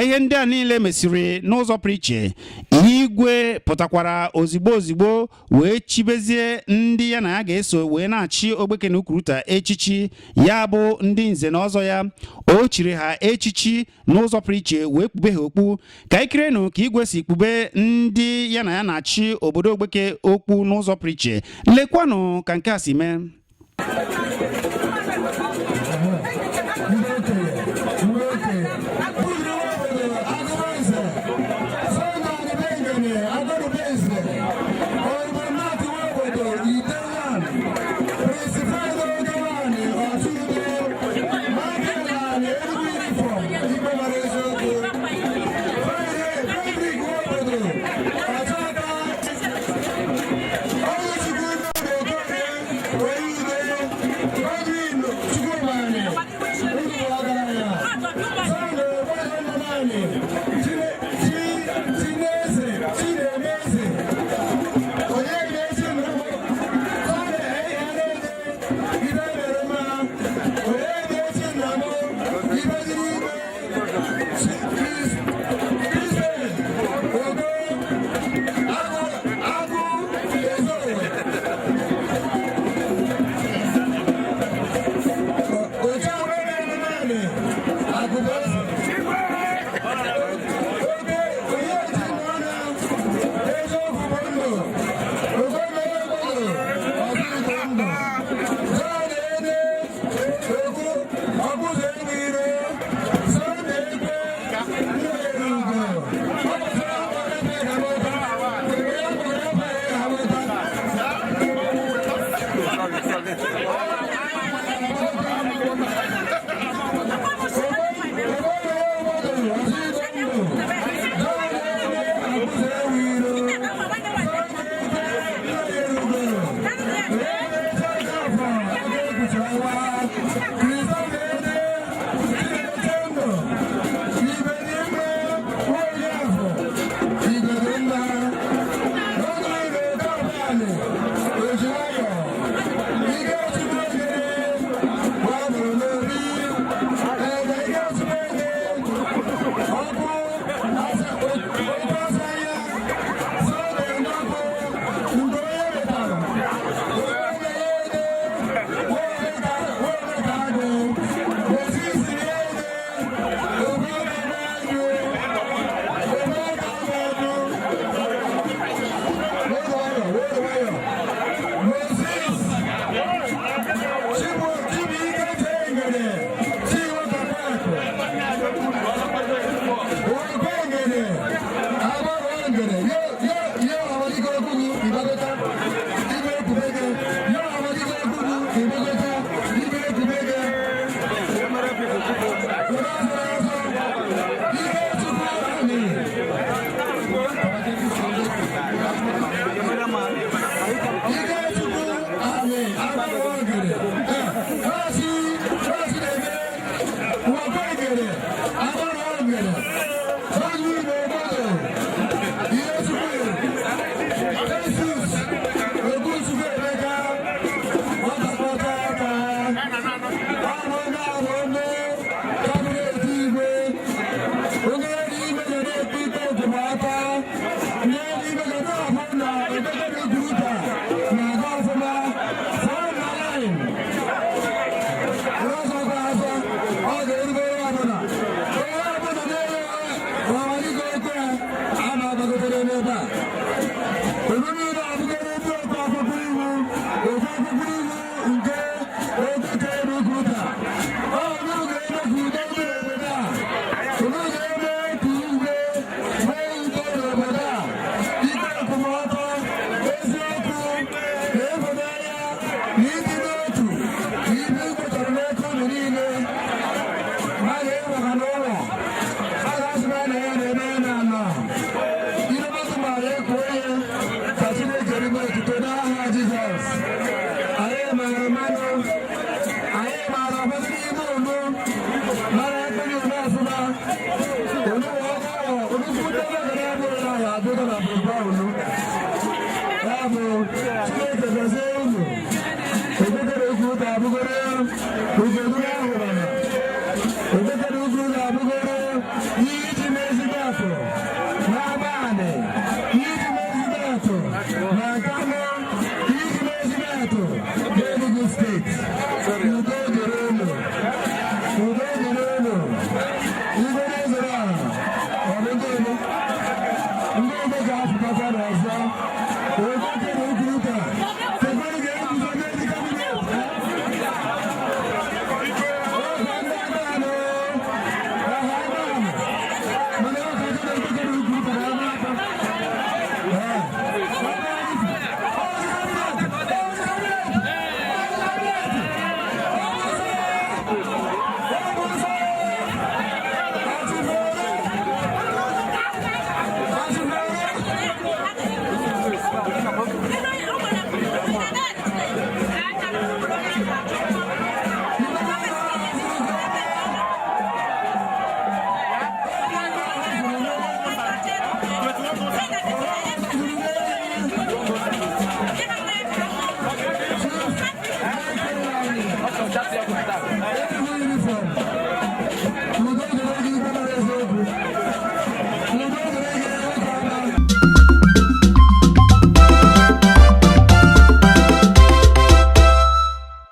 Ka ihe ndị a niile mesịrị n'ụzọ pụrụ iche, igwe pụtakwara ozigbo ozigbo wee chibezie ndị ya na ya ga-eso wee na-achị Ogbeke na Ukuruta echichi, ya bụ ndị nze na ọzọ ya. O chiri ha echichi n'ụzọ pụrụ iche wee kpube ha okpu. Ka anyị kirienụ ka igwe si kpube ndị ya na ya na-achị obodo Ogbeke okpu n'ụzọ pụrụ iche. Lekwanụ ka nke a si mee.